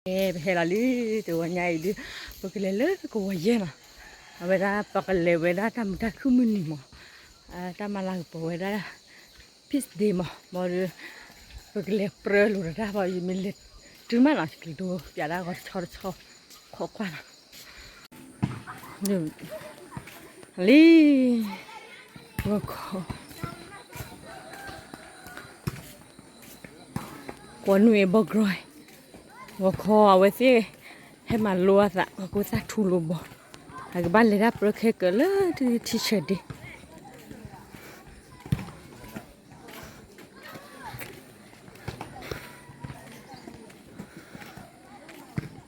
ကဲ ပဟဲလီၤလံ တဝီညါအံၤဒုး ပကလဲၤလၢကဝီၤယဲၢ်နီၤ, အဝဲဒၣ်ပကလဲၤဝဲဒၣ်တၢ်မုာ်တၢ်ခုၣ်မုၢ်နံၤမး, တၢ်မၤလၤကပီၤဝဲဒၣ် peace day မး, ဘၣ်ဒီး ပကလဲၤပြၢလိာ်တၢ်ဘၣ် ယမ့ၢ်လဲၤတုၤမးနီၤ ကက့ၤဒိပၠးဒၣ်ဂီၤတဆီတဆီ ခိးကွၢ်နီၤ လံ ဂီၤခီ ကွီနုာ်အဘီကရီ, ဂီၤခီအဝဲသ့ၣ် ဟဲမၤလိအသး ဂီၤခီသၣ်ထူလိာ်ဘီ, အကဘၣ်လဲၤတၢ်ပြၢခဲကၢၤလၢထံဆၢဒ့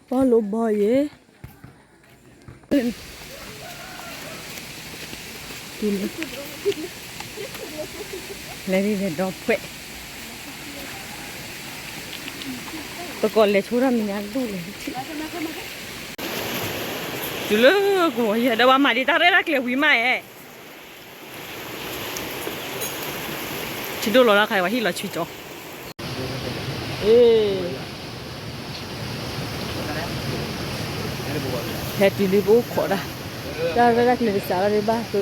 ပီၣ်လိာ်ဘီယဲ လဲၤဒ်လဲၤဒီဖှဲး, ပကီၢ်လဲၤဆိတၢ်မံၤညါဒိၣ်လဲၣ်, တုၤလၢကဝီၤယဲၢ်ဒီး ပှၤမၤဒံးတၢ်ရဲၣ်တၢ်ကျဲၤဝံၤမးဧါ ထံဒိၣ်လီၤတၢ်ခါအံၤ ပှၤဟံၣ်လီၤဆံကၠီ, အ့ ဟဲတုၤလံပအိၣ်ခိးတၢ်, တၢ်ရဲၣ်တၢ်ကျဲၤတစး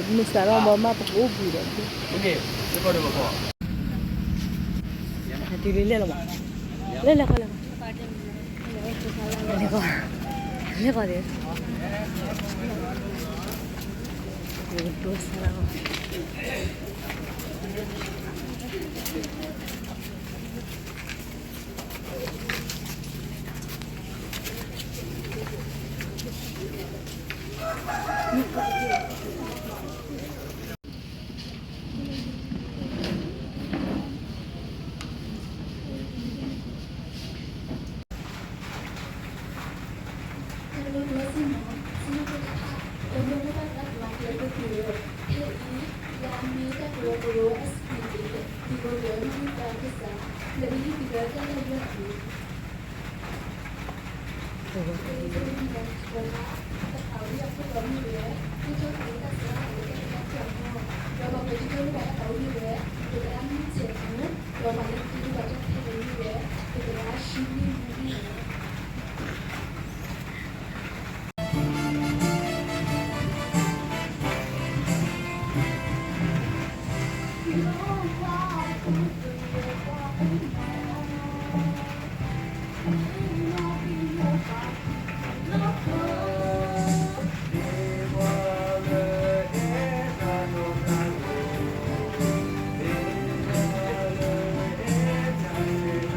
ထီၣ်ဒံးဘၣ်, မ့ၢ်စးထီၣ်ဘၣ်မး ပကအိၣ်ဘှံးဒီး, ဟဲတုၤလံလဲၣ်လီၤမး, လဲၣ်လဲၣ်ဃီလဲၣ်ဃီ လဲၤဃီ, လဲၤဃီဒီး, ဒိးစါလၢ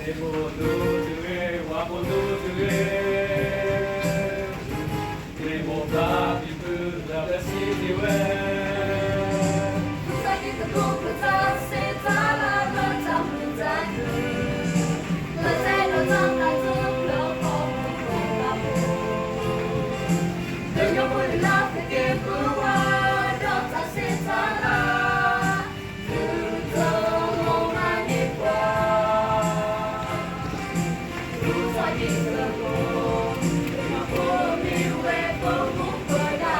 ဖိဒိၣ်တဂ့ၤ, ပှၤဖိဒိၣ်တဂ့ၤ, မ့ၢ်မိၢ်ပၢ်ဖံဖုလၢအဘျၢစံးဝဲ, ကစၢ်ယွၤသကိးပတၢ်စံးတၢ်လၢလၢတၢ်မုာ်တၢ်ခုၣ်, လၢတၢ်အဲၣ်ဒီးတၢ်သးတဖျၢၣ်အဖီခိၣ်, ကညီဖိလၢသက့ၤပူၤဝဲဒီးတၢ်စံးတၢ်လၢ သုတလိၣ်မၤန့ၢ်ပှၤ, ကစၢ်ယွၤသကိး, ကညီဖိမ့ၢ်ဝဲပမိၢ်ပဒါ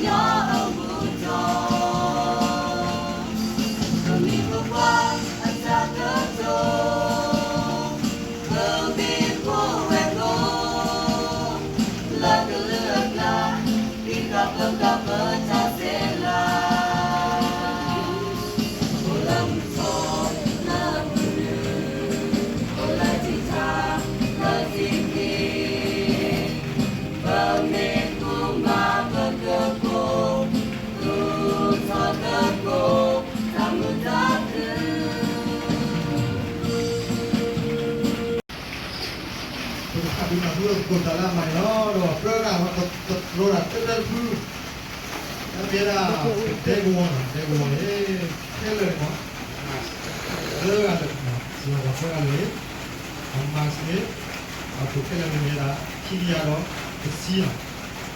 ညီအမူထီၣ်, ပမံၤပပှၢ်အတၢ်ကတိၤ, ပမ့ၢ်ဖိဝဲၢ်ကိ, လၢကလုၢ်အကျါ, ပကပကပတၢ်စဲလး, အိၣ်လၢမုၢ်ထီၣ်လၢအပူၤ, အိၣ်လၢထံထၣ်လၢထံက့ၤ ပမ့ၢ်ကူမၤပကကိး, သူၣ်ထီၣ်သကိး, တၢ်မုာ်တၢ်ခု, ပကဖးဒိၣ်နၢ်ဟူဒီးသကိးတၢ်လၢအမၤန့ၣ်လီၤ. ဒီးပြၢဒၣ်တတြီတၢ်တၢတဖု လၢမ့ၢ်ဒၣ် ပဒဲကဝီၤနီၤ, ဒဲကဝီၤန့ၣ် ခဲလၢာ်န့ၣ်မး, သၢဂၤလၢာ်, စံၣ်ညီၣ်ကွီၢ်သၢဂၤလၢာ်န့ၣ်, အ mask န့ၣ် အခိၣ်ခဲလၢာ်န့ၣ်မ့ၢ်ဒၣ် ခံကယၤဒီးတဆံနီၤ,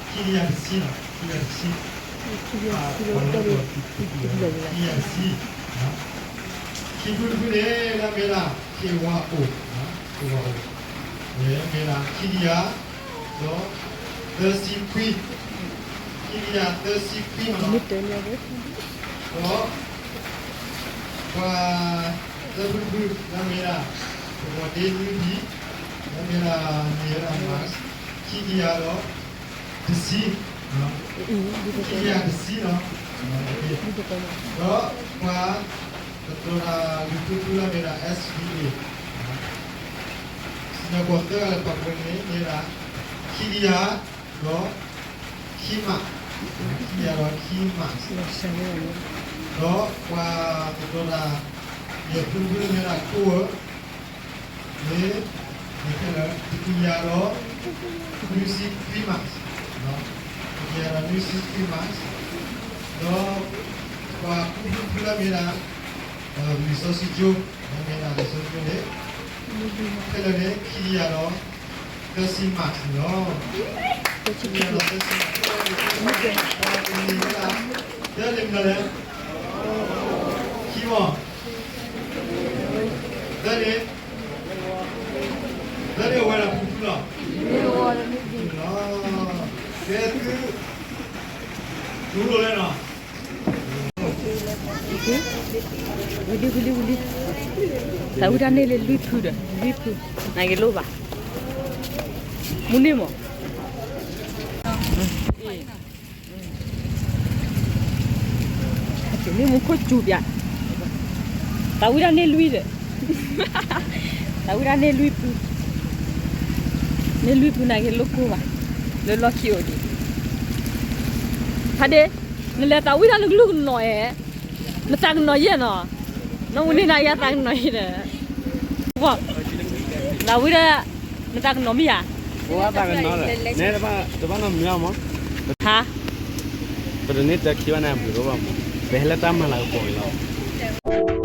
ခံကယၤတဆံနီၤ, ခံကယၤတဆံ, ခံကယၤတဆံ, ခံဖုတဖုန့ၣ် လၢမ့ၢ်ဒၣ် ခ့ဝါအိၣ်, ခ့ဝါအိၣ်, မ့ၢ်ဒၣ် ခံကယၤ ဒီးသၢဆံခွံ, ခံကယၤသၢဆံခွံမးနီၤ, ဒီး ပှၤသၢဖုတဖု လၢမ့ၢ်ဒၣ် ပကီၢ်ဒ့နွံဖံ, လၢမ့ၢ်ဒၣ် မ့ၢ်ဝဲဒၣ် mask ခံကယၤဒီးတဆံ, ခံကယၤတဆံနီၤ, ဒီးပှၤတတြီတၢ်လွံၢ်ဖုတဖု လၢမ့ၢ်ဒၣ် SBA စံၣ်ညီၣ်ကွီၢ်သၢဂၤလၢာ် ပာ်ဖှိၣ်န့ၣ် မ့ၢ်ဝဲဒၣ် ခံကယၤဒီးခံ mask, ခံကယၤဒီးခံ mask, ဒီးပှၤတတြီတၢ်ယဲၢ်ဖုတဖု လၢမ့ၢ်ဒၣ် ခိၣ်ဝဲၢ် မ့ၢ် မ့ၢ်ခဲလၢာ် တကယၤဒီးနွံဆံခွံ mask, တကယၤဒီးနွံဆံခွံ mask, ဒီးပှၤဃုဖုတဖု လၢမ့ၢ်ဒၣ် လံာ်စီဆှံကၠိ, လၢမ့ၢ်ဒၣ်လံာ်စီဆှံကၠိန့ၣ် ခဲလၢာ်န့ၣ် ခံကယၤဒီးသၢဆံ mask န့ၣ်လီၤ. ခံကယၤဒီးသၢဆံ mask န့ၣ် တၢ်န့ၣ်မနုၤလဲၣ်, ခံမး, တၢ်န့ၣ် တၢ်န့ၣ်အဝဲဒၣ်ဖုဖုလီၤ, လီၤ, ကဲသု တူၢ်လိာ်လဲၣ်နီၤ, ဝံၤလံ ဝံၤလံ ဝံၤလံ, သးဝံၣ်တၢ်န့ၢ်လၢလွံၢ်ဖုဒီး လွံၢ်ဖု, နက့ၤလိၣ်ဘၣ်, မူန့ၢ်မး န့ၣ်မူခိၣ်စူၤပၠး, သးဝံၣ်တၢ်န့ၢ်လွံၢ်ဒီး, သးဝံၣ်တၢ်န့ၢ်လွံၢ်ဖု, န့ၢ်လွံၢ်ဖု နက့ၤလိၣ်ကိၢ်ဘၣ်, လၢလီၢ်ခံအိၣ်ဒံး, ဖးဒ့, နလဲၤသးဝံၣ်တၢ်လၢကလုၢ်ကနီၤဧဲ, နသးကနီၤယဲၢ်နီၤ, နမူန့ၢ်နၤယဲၢ်သးကနီၤယဲၢ်ဒီး, သးဝံၣ်တၢ်, နသးကနီၤမ့ၢ်ဧါ, တဘၣ်နီတမံၤမး, ဟါ, ပတန့ၢ်တၢ်ခံဘၣ်န့ၣ် အဘျုးဒိၣ်ဘၣ်မး, ပဟဲလၢတၢ်မၤလၤကပီၤအံၤလီၤ.